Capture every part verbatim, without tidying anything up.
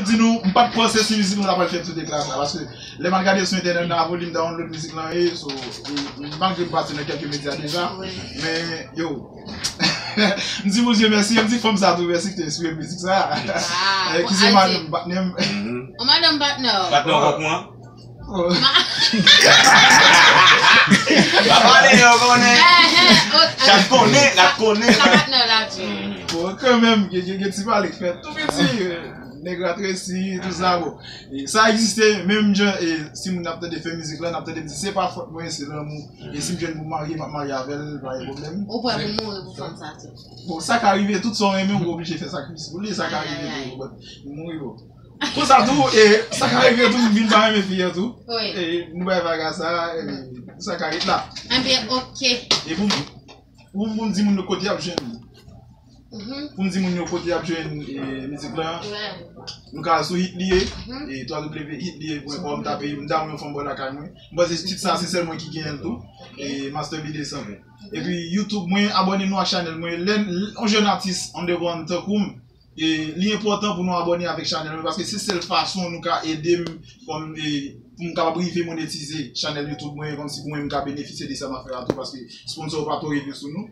Di nou, m pa t panse si mizik lan ta pral fè tout ekla sa, paske lè m al gade sou entènèt nan, volim download mizik lan ye, so, e, malgre m pase nan kèlke medya deja, men, yo, m di Bondye mèsi, m di fanm sa tou mèsi ki te enspire m mizik sa. Eh, ki se madanm patnè m. Yon madanm patnè w. Patnè w kòk mwen. Pa pale, yo konnen. Chat konnen, rat konnen. Sa patnè w la di. Bon, kanmenm, gen, gen, gen ti pale k fèt tou piti. Nèg la tresi, tou sa, bon. E sa egziste, menm jan, e, si moun ap tande fè mizik la, n ap tande m di, se pa fòt mwen, se lanmou. E si m jwenn pou m marye, m ap marye avè l, pa gen pwoblèm. Ou prè pou mouri pou fanm sa tou. Bon, sa ka rive, tout sa w renmen, ou oblije fè sakrifis pou li, sa ka rive tou, but mouri, bon. Konsa tou, e, sa ka rive tou, m vin pa renmen fi an tou. E, nou bay vaga sa, e, sa ka ret la. Ebyen, oke. E pou m, pou m, pou m di moun yo kote y ap jwenn. Pou m di moun yo kote y ap jwenn, e, mizik lan. Nou ka al sou Hitlie, e, w w w Hitlie pwen kòm, tape m Damyon Fanm Bò Lakay Mwen. M panse tit sa se sèl mwen ki genyen l tou. E, Master B de san ven. Epi YouTube mwen, abòne nou ak chanèl mwen. Lè, yon jèn atis underground tankou m, e, li enpòtan pou nou abòne avèk chanèl mwen, paske se sèl fason nou ka ede m kòm, e, pou m kapab rive monetize chanèl YouTube mwen, kòmsi pou mwen m ka benefisye de sa m ap fè a tou, paske sponsor pa twò rive sou nou.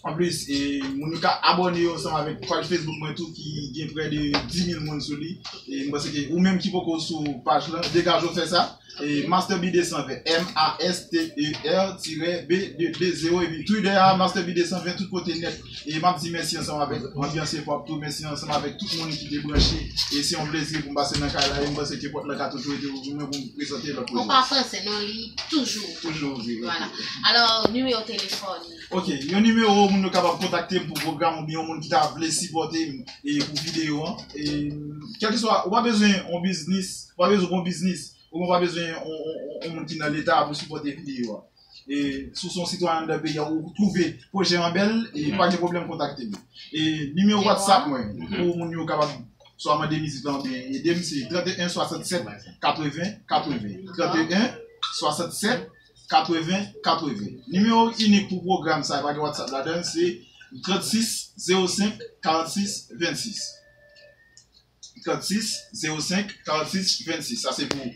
Anplis, e, moun yo ka abòne yo ansanm avèk paj Facebook mwen tou ki gen prè de dis mil moun sou li. E m panse ke ou menm ki poko sou paj lan, degaje w fè sa. E, Master B de san ven, M A S T E R tirè B de de zewo, epi Twitter a, Master B de san ven, tout kote nèt. E m ap di mèsi ansanm avèk Anbyans Hip Hop tou, mèsi ansanm avèk tout moun ki te branche. E se yon plezi pou m pase nan kay la, e m panse ke pòt lan ka toujou rete ouvri mwen pou m prezante lòt pwojè. Ou pa franse, non, li toujou. Toujou ouvri, wi. Vwala. Alò, nimewo telefòn. Ok, yon nimewo moun yo kapab kontakte m pou pwogram oubyen yon moun ki ta vle sipòte m e pou videyo an. E, kèlkeswa, ou pa bezwen yon biznis, ou pa bezwen yon biznis, ou pa bezwen yon, yon, yon, yon moun ki nan leta pou sipòte videyo a. E, si w se yon sitwayen anndan peyi a, ou twouve pwojè an bèl, e pa gen pwoblèm, kontakte m. E, nimewo WhatsApp mwen, pou moun yo kapab swa mande mizik lan oubyen ede m, se trannteyen swasannsèt katreven katreven. Trannteyen swasannsèt katreven katreven. Nimewo inik pou pwogram sa, pa gen WhatsApp ladan l, se trannsis zewo senk karannsis vennsis. Trannsis zewo senk karannsis vennsis. Sa se pou,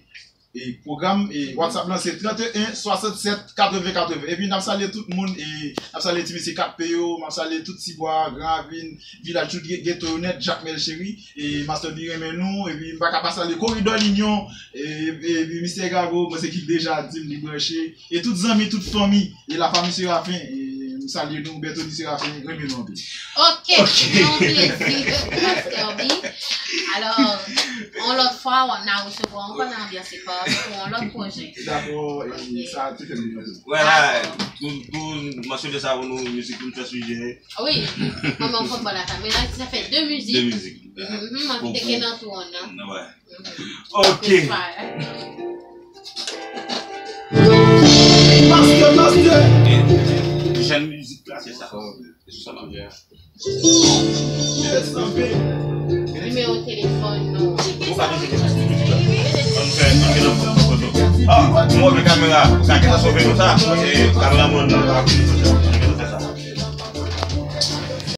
e, pwogram, e, WhatsApp lan se trannteyen swasannsèt katreven katreven. Epi n ap salye tout moun, e, n ap salye ti mesye kat P yo, m ap salye tout Tibwa, Gran Ravin, Vilaj, tout ge-, geto yo nèt, Jakmèl Cheri, e, Master B renmen nou, epi m pa ka pa salye Koridò Linyon, e, e, epi Mistè Gago, mwen se ki deja di m li branche, e tout zanmi, tout fanmi, e la famille Séraphin, e m salye nou, Bertony Séraphin renmen nou anpil. Ok, se yon plezi, Master B. Alò, yon lòt fwa, n a resevwa ankò nan Anbyans Hip Hop pou yon lòt pwojè. Dakò, e sa te fè m plezi. Vwala, tou, tou, mansyone sa pou nou, mizik nou fè sijè. Wi, mwen menm fòm bò lakay. Men la, sa fè de mizik. De mizik. Mhm, mwen ki te gen nan tou an nan. Wè. Ok. Master, master. Jèn mizik la, se sa. Se sa m ap di a. Nimewo telefòn nou. Ou pa toujou gen mizik la. Ann fè, ann gen nan foto. Ah, move kamera. Ou ka gentan sove nou sa. Paske kameramann nan pa konnen.